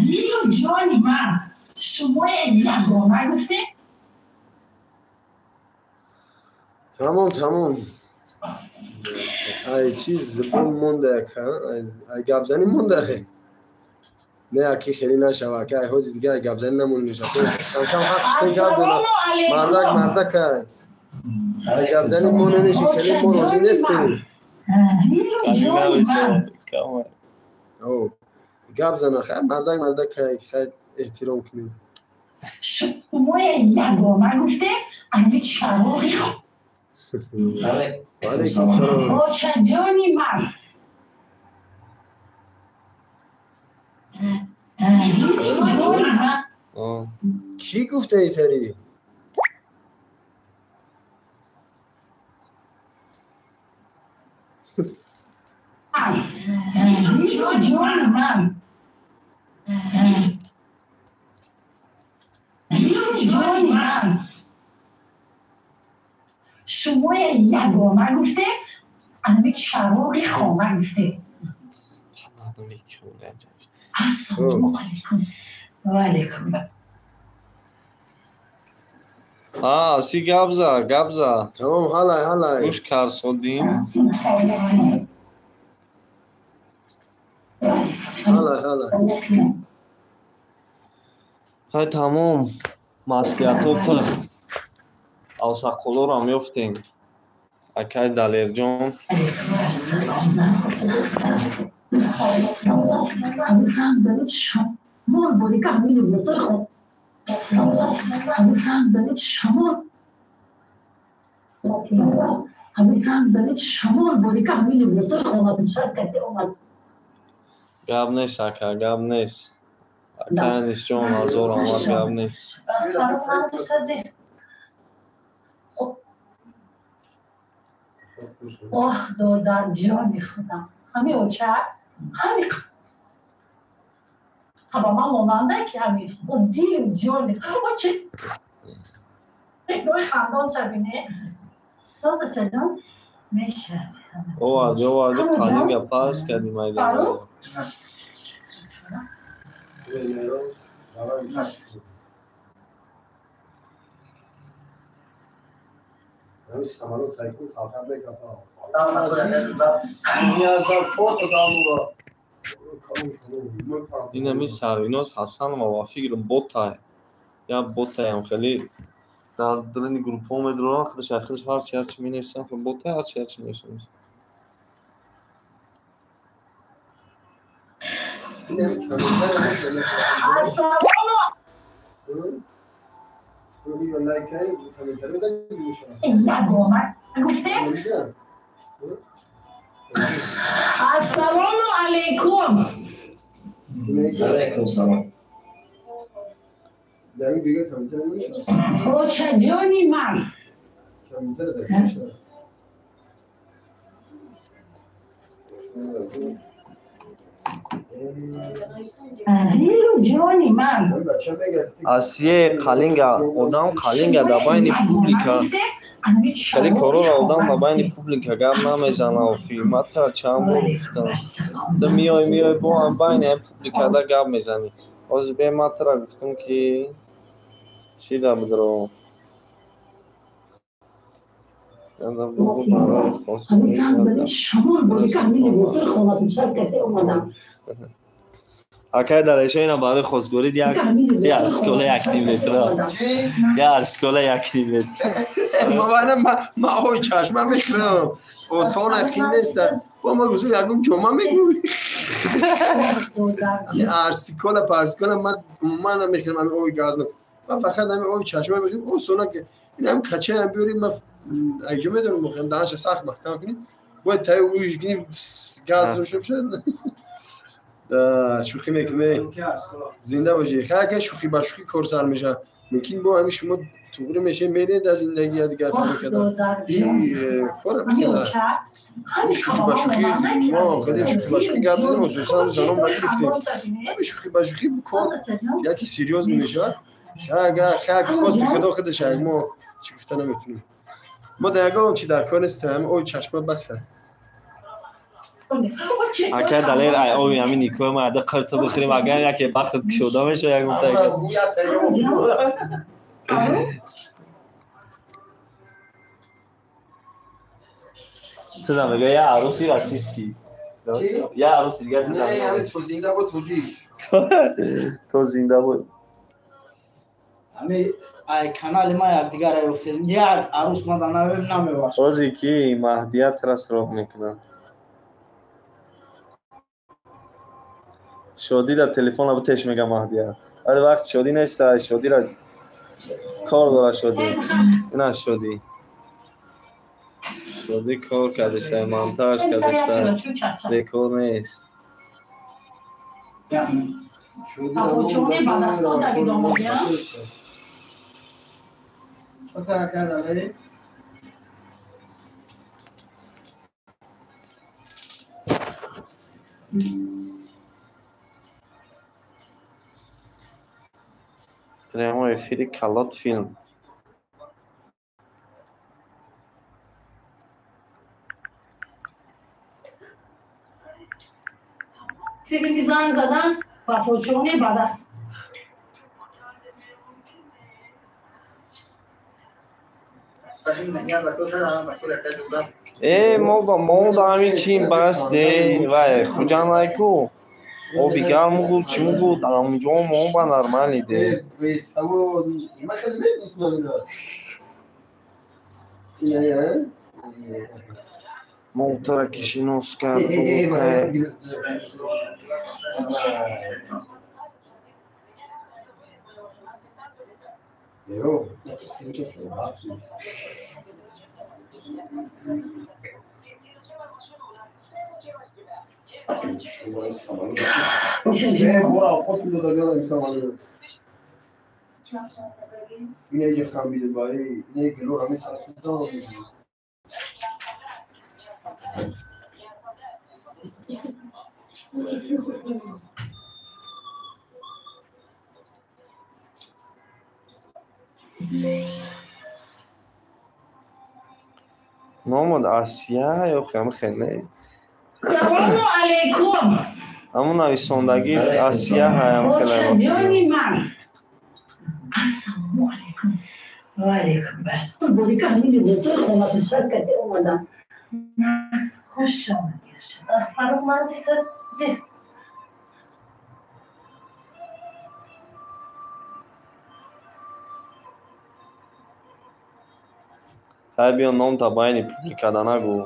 Дилу ҷони ман. Шумоя ягона гуфтем? Тамом, тамом. Ай чиз зибон монда яка, ай гапзанӣ монда. Не, аки хеле нашава, аки ай ҳози дига ай гапзанӣ намонда. Кам-кам ҳақ шуд гап зана. Мардак, мардак ай. Ай гапзанӣ монда неши, хеле мо розӣ нестем. Дилу ҷони ман. О, гап зана, хай мардак, мардак ай, хай эҳтиром кунем. Шумоя ягона гуфтем, ами чароғи Алейкум салом. Очаҷони ман. Дилу ҷони ман. Кӣ гуфта итари? Дилу ҷони ман. Дилу ҷони ман. Шумоя ягона гуфтем, ами чароғи хона гуфтем. Ассалому алайкум. Ва алайкум. А, си гапза, гапза. Тамом, ҳалай, ҳалай. Гӯш карсодим. Ҳалай, ҳалай. Хай тамом. Маслиҳатҳо пухт. Авсаққулорам ёфтем. Акай Далерҷон. Ҳамин занг шамол, ҳамин занг занед, шамол борика, ҳамин либосои хонапешак кати омад. Гап нест, ака, гап нест. Ака Анисҷон, ҳазор омад, гап нест. Оҳ, додарҷони худам, ҳамин оча, ҳамин ба ман монанда, ки ҳамин дилу ҷони очи нои хандон шабине созачаҷон мешад. Оварди, оварди, қалинга пас кардӣ майдон. Самолёт тайкун талқат мекафа. Инами Сарвиноз Ҳасанова ва фикрам ботай. Я ботаям хеле дар даруни группҳо медурам, худаш худаш ҳарчи ҳарчи менависам, ботай ҳарчи ҳарчи менависам. Ассалому ягона гуфтем. Ассалому алайкум. Алайкум салом. Очаҷони ман. Дилу ҷони ман. Асие қалинга одам қалинга дар байни публика хеле корора одам дар байни публика гап намезана. Охи ман тара чанд бор гуфтам, ту миёй, миёй, бо ҳам байни ҳами публикада гап мезанӣ. Ҳозир бе ман тара гуфтам, ки чӣ да будро. Ҳамин занг занед, шамол борика, ҳамин либосои хонапешак кати омадам. Акай Далеша, ина барои хостгорид як арскола як ним литра, як арскола як ним литр. Ма ои чашма мехӯрам, осон хин нест. Бо ма гуфтам, ягон ҷома мегӯй, арсикола парсикола ман умуман намехӯрам. Ҳамин ои газно ман фақат ҳамин ои чашма мехӯрам, осона. Ин ҳам качаам биёрӣ, ма айҷо медонам, мохӯрам. Даҳанша сахт маҳкам кунӣ, бояд таи уиш кунӣ, газ шуд. Шӯхӣ мекунем, зинда бошӣ. Хайр, шӯхӣ ба шӯхӣ кор сар мешавад. Мумкин бо ҳамин шумо туғри мешавед, медед аз зиндагӣ аз дигар мекарда. Корам хела шӯхӣ ба шӯхӣ, мо хеле шӯхӣ ба шӯхӣ гап задем, хусусан занон ба гирифтем. Ҳамин шӯхӣ ба шӯхӣ кор яке серьёз мешавад. Хайр, хости худо худаш, мо чӣ гуфта наметунем. Мо дар ягон чи дар кор нестем, ҳамин ои чашма баса. Ака Далер, ай ои ҳамин никоҳи ма ада қирта бихӯрем, агар яке бахт кушода мешавад, як гуфта. Ту да мегӯя, я арӯси расистӣ, я арӯси дигар. То зинда буд тоҷик. То зинда буд. Ҳами ай канали ма якдигар ёфтем, як арӯс ма да намебахшад. Ози ки Маҳдият расроқ мекунад. Шодӣ дар телефона бутеш мега Маҳдия. Вале вақт шодӣ нест, шодира кор дора шодӣ. Ина шодӣ. Шодӣ кор кардеста, монтаж кардеста. Бекор нест. Апочоне ба дастҳо давид омадиам. Прямой эфири Калот филм. Филми занг задан ва почоне ба даст. Э, мо да ҳамин чин бас де, вай Хуҷандайку оби гарму буд, чиму буд, амҷо мо ба нормали де. Мо тара ки шинос кард. Номад Асия ё хам хеле. Салому алейкум. Ҳамун нависондагӣ Асия ҳаям хеле. Ҷони ман. Ассалому алейкум. Ва алейкум ассалом. Борика ҳамин либосҳои хонапӯшак кати омадам. Хуш омадед. Фаррух Манзисази. Ҳай биё номта байни публикада нагӯ.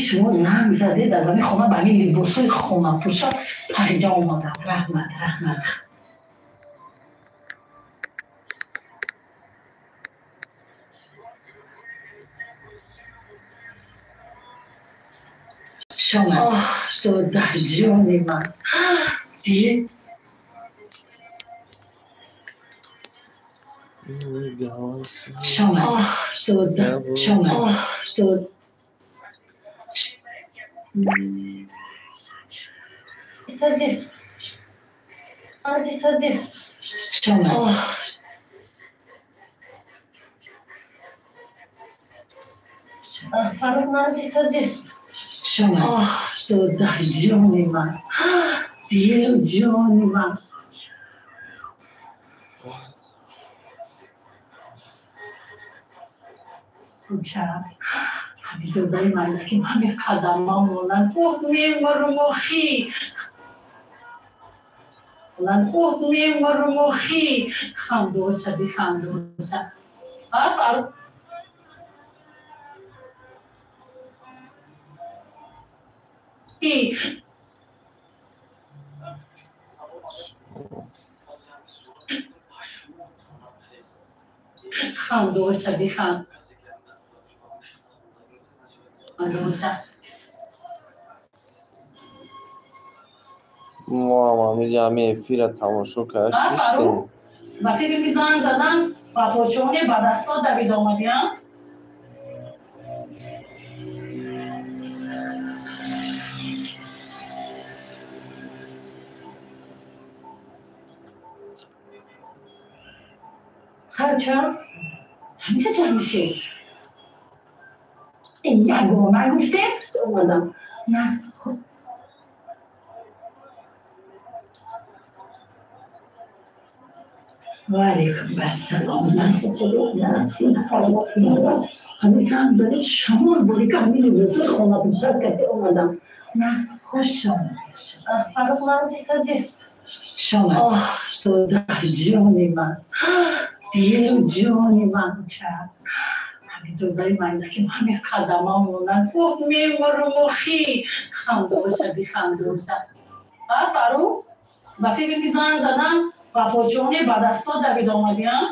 Шумо занг задед аз ҳамин хона ба ҳамин либосҳои хонапӯшак парида омадам. Раҳмат, раҳмат. Шома. Оҳ, додарҷони ман. Дил Шома. Оҳ, додар. Шома. Оҳ, дод. Сази. Ази сази. Шома. Оҳ. Фаррух Манзи сази. Шома. Оҳ, додарҷони ман. Дилу ҷони ман. Ҳамин додари мардаким ҳамин қадама монанд. Оҳ, мемурм охи. Оҳ, мемурм охи. Хандоша, бихандоша. А, Фаррух? Хандоша, биханд. Мо ҳам ҳамиҷа ҳамин эфира тамошо карда шиштем. Ба фикри занг задан ба почоне ба дастҳо давид омадиам. Харча, ҳамеша ҷамъ мешед. Ягона гуфтем омадам. Нас худ. Ва алейкум ассалом. Ҳамин занг задед шамол борика ҳамин либосҳои хонапӯшак кати омадам. Нас хуш омадед. Фаррух Манзи сази. Шома. Оҳ, додарҷони ман. Дилу ҷони ман. Ча. Ҳамин додари мардаким ҳамин қадама монанд. Оҳ, мемурм охи. Хандоша, бихандоша. А, Фаррух? Ба фикри занг задан ба почоне ба дастҳо давид омадиам.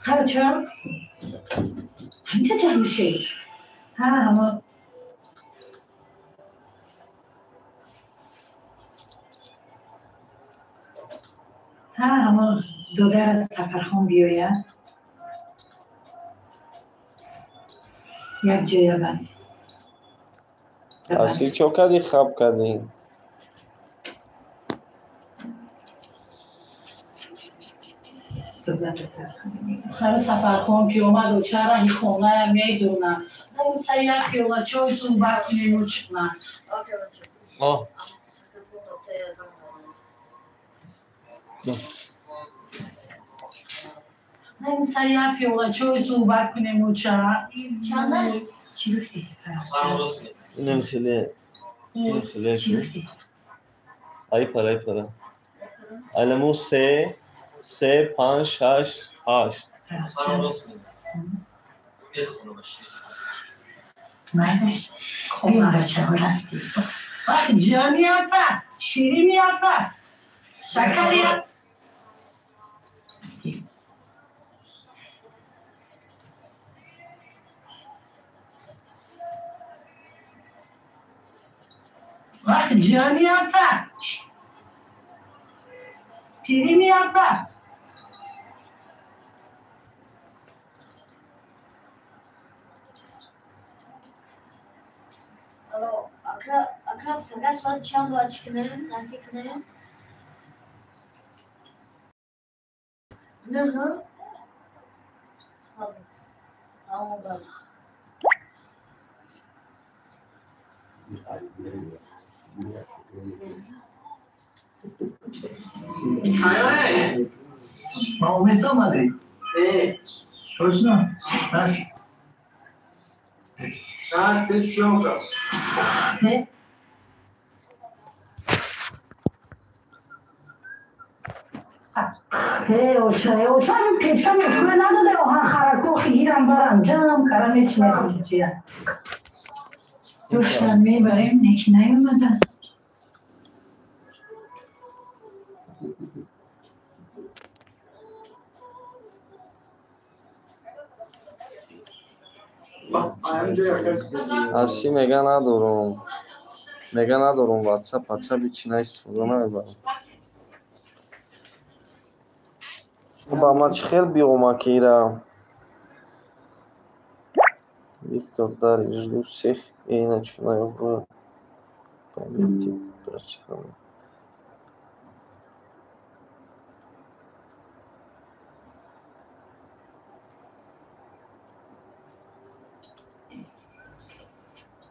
Харча, ҳамеша ҷамъ мешед. Ҳа, ҳама. Ҳа, ҳама додар аз Сафархон биёяд. Як ҷоя банд. Асил чо кардӣ, хаб кардӣ? Хайр, Сафархон ки омаду чара ин хоная медона. Са як пиёла чой суҳбат кунему чиқна. Са як пиёла чой суҳбат кунему ча. Чӣ гуфтӣ? Инам хеле, инам хеле. Ай пара, ай пара. Айламу се, се, панҷ, шаш, ҳашт. Мардаш, бачаҳо рафтӣ. Ҷони апа, ширини апа, шакари апа. Ҷони апа, ширини апа. Алло, ака, ака, пага соат чанд бояд чӣ кунем? Наки кунем? Нӯҳ? Хоб, тамом дод. Ба умед омадӣ? Точно? Оча, печка мечкуре надоде оҳан харако гирам барам ҷам кара мечинем чия. Доштан мебарем, неки наёмадан. Аси мега надорум. Мега надорум WhatsApp, WhatsApp ҳеч наистифода намебарам. Ба ман чӣ хел биёма ки ира? Виктор Дарья, жду всех и начинаю в памяти прочитал.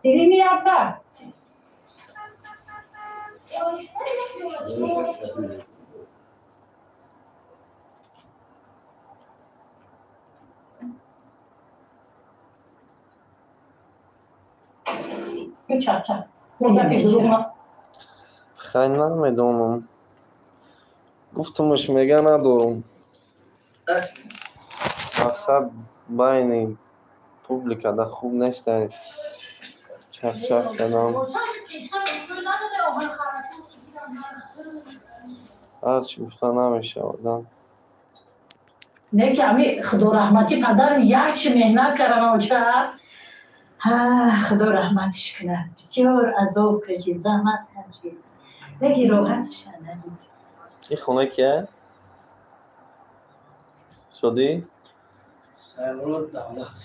Ширини апа. Хай намедонам. Гуфтумаш мега надорум. Мақсад байни публикада хуб нестай. Чахчах кардам. Ҳарчи гуфта намешавад. Не ки ами худо раҳматӣ падарам якчи меҳнат кардам оча. Худо раҳматиш кунад. Бисёр азоб кашид, заҳмат кашид. Лекин роҳаташа надид. Ин хона кия? Шодӣ? Саймурод Давлат.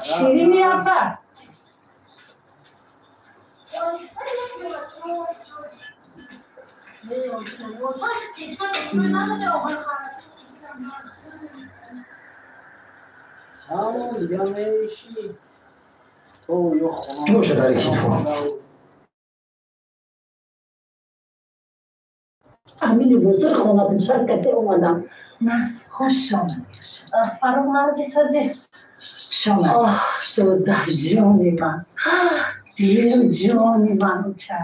Ширини апа. Ҳамин либосои хонапӯшак кате омадам. Хуш омадӣ. Фаррух нази сази. Шомад. Оҳ, додар ҷони ман. Дилу ҷони ман оча.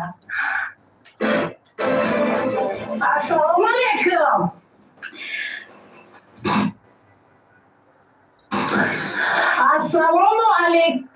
Ассалому алайкум. Ассалому алайкум.